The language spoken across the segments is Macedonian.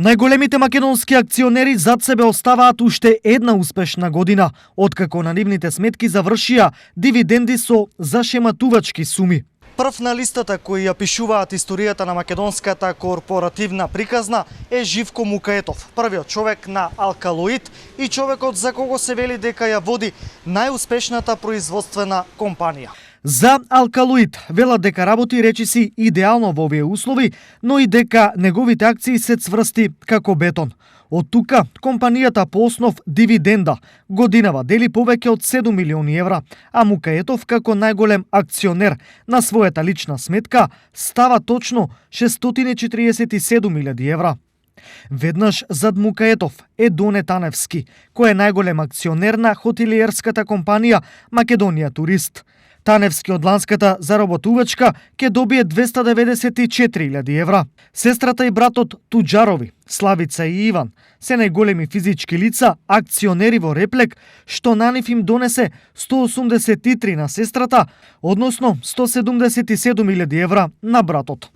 Најголемите македонски акционери зад себе оставаат уште една успешна година, откако на нивните сметки завршија дивиденди со зашематувачки суми. Прв на листата кои ја пишуваат историјата на македонската корпоративна приказна е Живко Мукаетов, првиот човек на Алкалоид и човекот за кого се вели дека ја води најуспешната производствена компанија. За Алкалоид велат дека работи речиси идеално во овие услови, но и дека неговите акции се цврсти како бетон. Од тука, компанијата по основ дивиденда годинава дели повеќе од 7 милиони евра, а Мукаетов како најголем акционер на својата лична сметка става точно 647.000 евра. Веднаш зад Мукаетов е Доне Таневски, кој е најголем акционер на хотелиерската компанија Македонија Турист. Таневски од ланската заработувачка ќе добие 294.000 евра. Сестрата и братот Туџарови, Славица и Иван, се најголеми физички лица, акционери во Реплек, што на нив им донесе 183 на сестрата, односно 177.000 евра на братот.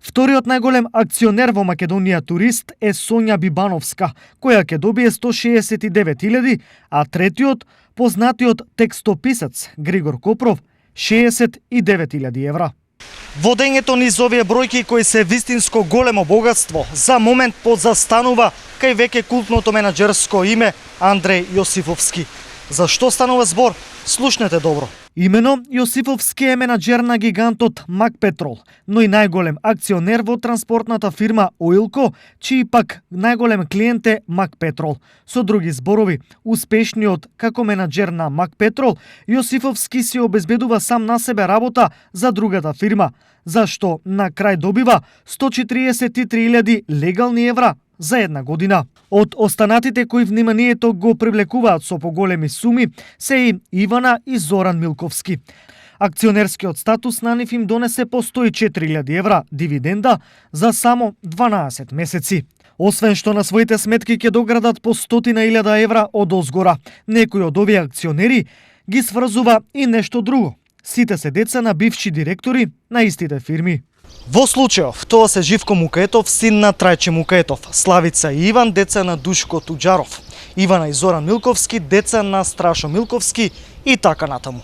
Вториот најголем акционер во Македонија Турист е Сонја Бибановска, која ќе добие 169.000, а третиот, познатиот текстописец Григор Копров, 69.000 евра. Водењето низ овие бројки кои се вистинско големо богатство за момент подзастанува кај веќе култното менаџерско име Андреј Јосифовски. За што станува збор? Слушнете добро. Имено Јосифовски е менаџер на гигантот Макпетрол, но и најголем акционер во транспортната фирма Оилко, чиј пак најголем клиент е Макпетрол. Со други зборови, успешниот како менаџер на Макпетрол, Јосифовски си обезбедува сам на себе работа за другата фирма, зашто на крај добива 143.000 легални евра за една година. Од останатите кои вниманието го привлекуваат со поголеми суми се и Ивана и Зоран Милковски. Акционерскиот статус на нив им донесе по 104.000 евра дивиденда за само 12 месеци. Освен што на своите сметки ќе доградат по 100.000 евра од озгора, некои од овие акционери ги сврзува и нешто друго. Сите се деца на бивши директори на истите фирми. Во случајов, тоа се Живко Мукаетов, син на Трајче Мукаетов, Славица и Иван, деца на Душко Туџаров, Ивана и Зоран Милковски, деца на Страшо Милковски и така натаму.